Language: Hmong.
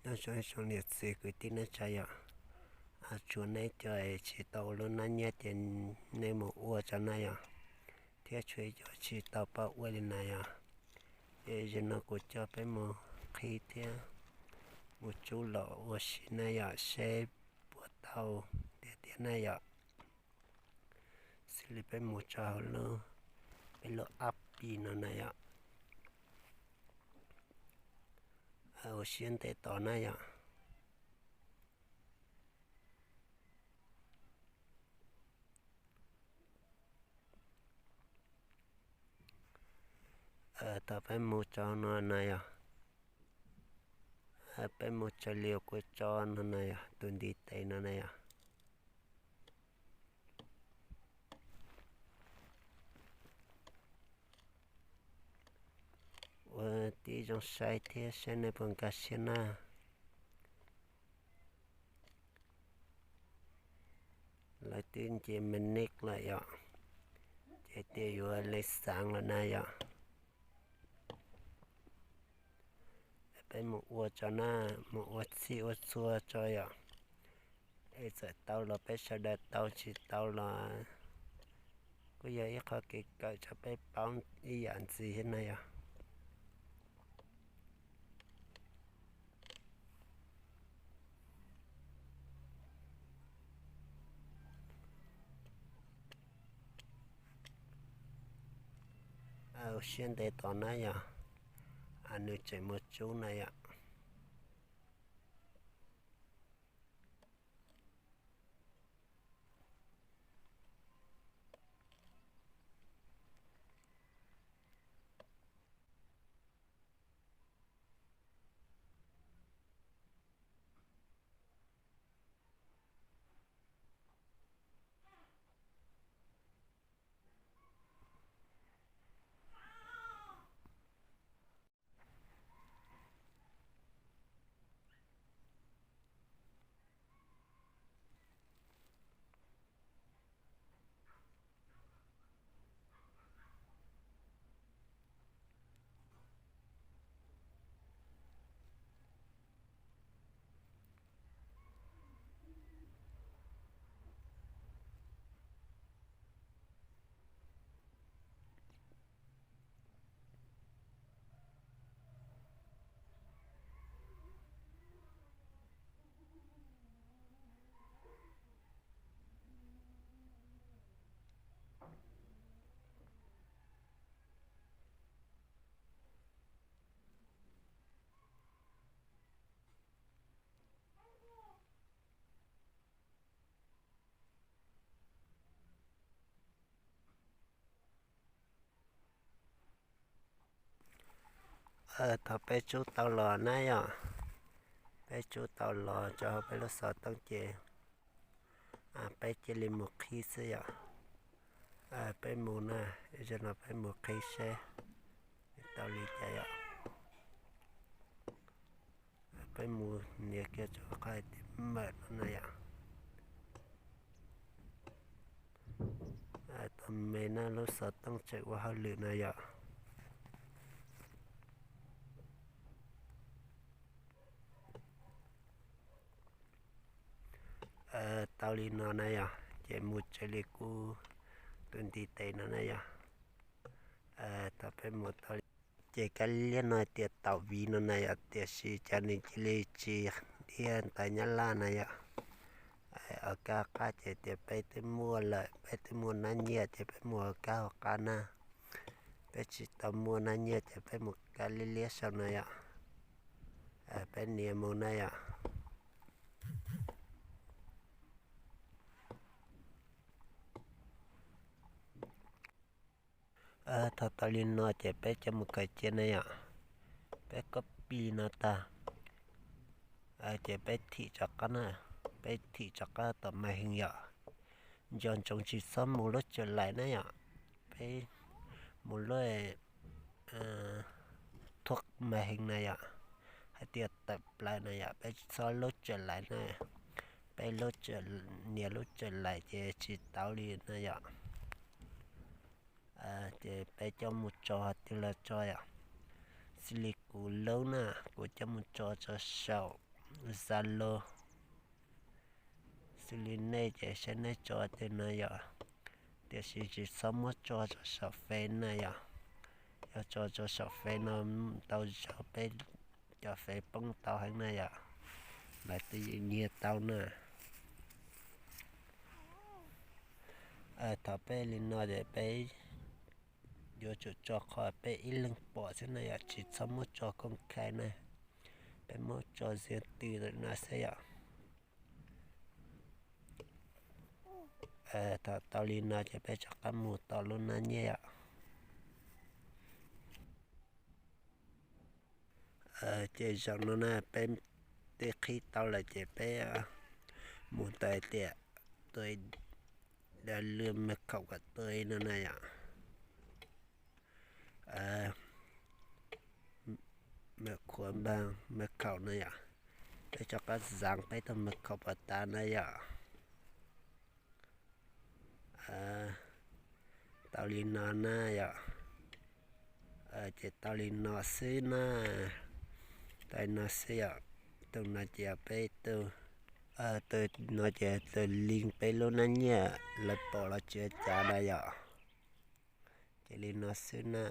Zoo zoo niam txiv kwv tij neej tsa yom, tsuav nej cov tsis tau ua lub hnab nyiaj ces nej mus ua tso na yom, thiab tshuav cov tsis tau paub ua li na yom. Ces zaum no kuv coj peb mus qhib thiab mus tsub los ua si na yom, seb puas tau tiag tiag na yom. Xws li peb mus tso hauv lub, peb lub app Pi no na yom. Ua siab ntev tos na yom. Thaum peb mus tso no na yom, peb mus tso li kuv tso no na yom, tus ntiv tes no na yom. Ua tib zoo saib thiab saib nej puas nkag siab na. Lawv twb nce me nik lawm yom, ces tias yuav li xaav lawm na yom. Peb mus ua tso na, mus ua txhij ua txhua tso yom. Es txawm tau los peb sawv daws tau, tsis tau los kuj yog ib qho kev kawm rau peb paub ib yam ntxiv thiab na yom. Ua siab ntev tos na yom, nws tseem mus tsub na yom. Thaum peb tsub tau los na yom, peb tsub tau los rau hauv peb lub xov tooj ces peb cia li mus qhib xwb yom. Peb mus na, zaum no peb mus qhib seb tau li cas yom. Peb mus nias kiag rau qhov hais tias mawm no na yom. Tau me na, lub xov tooj tseem ua hauj lwm no yom. Tau li no na yom, ces mus raws li kuv tus ntiv tes no na yom. Thaum peb mus tau li, ces kab liab no tias taum viv no na yom, tiam sis cas nws cia li tsis dhia ntawv Nyab Laj na yom. Ua kab qab ces tias peb twb muaj lawm, peb twb muaj hnab nyiaj ces peb mus ua kab hauv qab na. Peb tsis tau muaj hnab nyiaj ces peb mus kab liab liab saum na yom. Peb nias mus na yom. Thaum tau li no ces peb coj mus khaws cia na yom. Peb copy no tag, ces peb thim rov qab na, peb thim rov qab tom màn hình yom. Nco ntsoov tsis txhob mus lub tsev lais na yom, peb mus lub thuốc màn hình na yom, hais tias tawm plaws na yom, peb tsis txhob lub tsev lais na. Peb lub, nias lub tsev lais ces tsis tau li na yom. Ces peb coj mus tso twg los tso yom. Xws li kuv lub na, kuv coj mus tso rau saum Zalo xws li nej ces saib nej tso tej no yom, tiam sis tsis txhob muab tso rau saum Face na yom. Yog tso rau saum Face no tau zaum peb cov Face poob tau heev na yom, lawv twb yeej nyiag tau na. Thaum peb li no ces peb yuav tsum tso qhov peb ib leeg pom xwb na yom, tsis txhob muab tso công khai na. Peb muab tso riêng tư no xwb yom. Thaum tau li no ces peb rov qab mus tom lub nab nyiaj yom. Ces zaum no na peb twb qhib tau lawm ces peb mus tau tias tôi đã lưu mật khẩu của tôi no na yom. Mật khẩu, mật khẩu no yom. Peb rov qab dán peb tus mật khẩu pas tas na yom. Tau li no na yom. Ces tau li no xwb na. Tau li no xwb yom. Tus no ces peb tus, tus no ces tus link peb lub nab nyiaj lawv pom los tsis ua cas na yom. Ces li no xwb na.